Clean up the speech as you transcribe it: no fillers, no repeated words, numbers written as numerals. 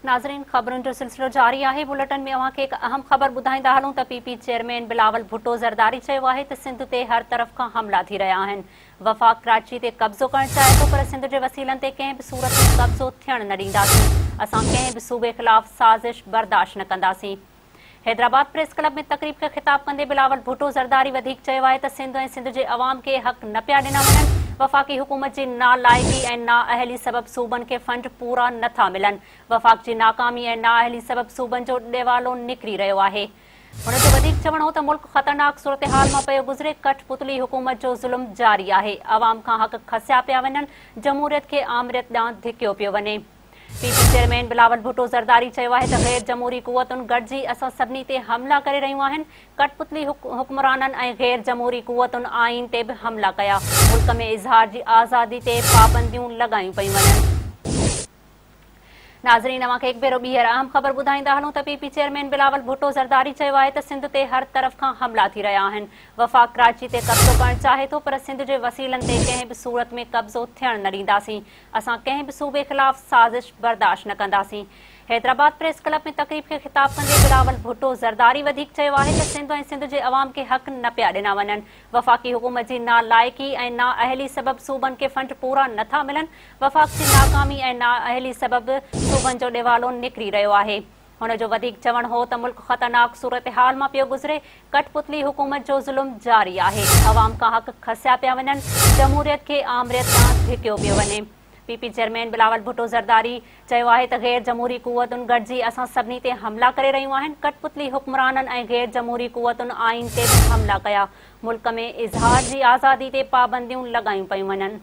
ناظرين خبرن جو سلسلو جاري آهي بليٽن ۾ اوهان کي هڪ اهم خبر ٻڌائيندا هلون ته P P chairman Bilawal Bhutto Zardari چيو آهي ته سنڌ تي هر طرف کان حملا ٿي رهيا آهن وفاق ڪراچي تي قبضو ڪرڻ چاهي ٿو پر سنڌ جي وسيلن تي ڪنهن به صورت ۾ قبضو ٿيڻ نه ڏينداسين اسان ڪنهن به صوبي خلاف سازش برداشت نه ڪنداسين. حيدرآباد پريس ڪلب ۾ تقريب کي خطاب ڪندي بلاول ڀٽو زرداري وڌيڪ چيو آهي ته سنڌ ۽ سنڌ جي عوام کي حق نه پيا ڏنا وڃن، وفاقي حڪومت جي نالائقي ۽ نااهلي سبب صوبن کي فنڊ پورا نه ٿا ملن، وفاق جي ناڪامي ۽ نااهلي سبب صوبن جو ڏيوالو نڪري رهيو آهي. هن جو وڌيڪ چوڻ هو ته ملڪ خطرناڪ صورتحال مان پيو گذري، ڪٺ پتلي حڪومت جو ظلم جاري آهي، عوام کان حق کسيا پيا وڃن، جمهوريت کي آمريت ڏانهن ڌڪيو پيو وڃي. P P chairman Bilawal Bhutto Zardari چيو آهي ته غير جمهوري قوتن گڏجي اسان سڀني تي حملا ڪري رهيون آهن، ڪٺپتلي حڪمرانن ۽ غير جمهوري قوتن آئين تي به حملا ڪيا، ملڪ ۾ اظهار جي آزادي تي پابنديون لڳايون پيون وڃن. ناظرين اوهان کي هڪ ڀيرو ٻيهر اهم خبر ٻڌائيندا هلون ته P P chairman Bilawal Bhutto Zardari چيو آهي ته سنڌ تي هر طرف کان حملا ٿي رهيا آهن، وفاق ڪراچي تي قبضو ڪرڻ چاهي ٿو پر سنڌ جي وسيلن تي ڪنهن به صورت ۾ قبضو ٿيڻ نه ڏينداسين، اسان ڪنهن به صوبي خلاف سازش برداشت نه ڪنداسين. حيدرآباد پريس ڪلب ۾ تقريب کي خطاب ڪندي بلاول ڀٽو زرداري وڌيڪ چيو آهي ته سنڌ ۽ سنڌ جي عوام کي حق نه پيا ڏنا وڃن، وفاقي حڪومت جي نالائقي ۽ نااهلي سبب صوبن کي فنڊ پورا نه ٿا ملن، وفاق جي ناڪامي ۽ نااهلي سبب صوبن جو ڏيوالو نڪري رهيو آهي. هن جو وڌيڪ چوڻ هو ته ملڪ خطرناڪ صورتحال مان پيو گذري، ڪٺ پتلي حڪومت جو ظلم جاري آهي، عوام کان حق کسيا پيا وڃن، جمهوريت کي آمريت ڏانهن ڌڪيو پيو وڃي. P P chairman Bilawal Bhutto Zardari چيو آهي ته غير جمهوري قوتن گڏجي اسان سڀني تي حملا ڪري رهيون آهن، ڪٺ پتلي حڪمرانن ۽ غير جمهوري قوتن آئين تي به حملا ڪيا، ملڪ ۾ اظهار جي آزادي تي پابنديون لڳايون پيون وڃن.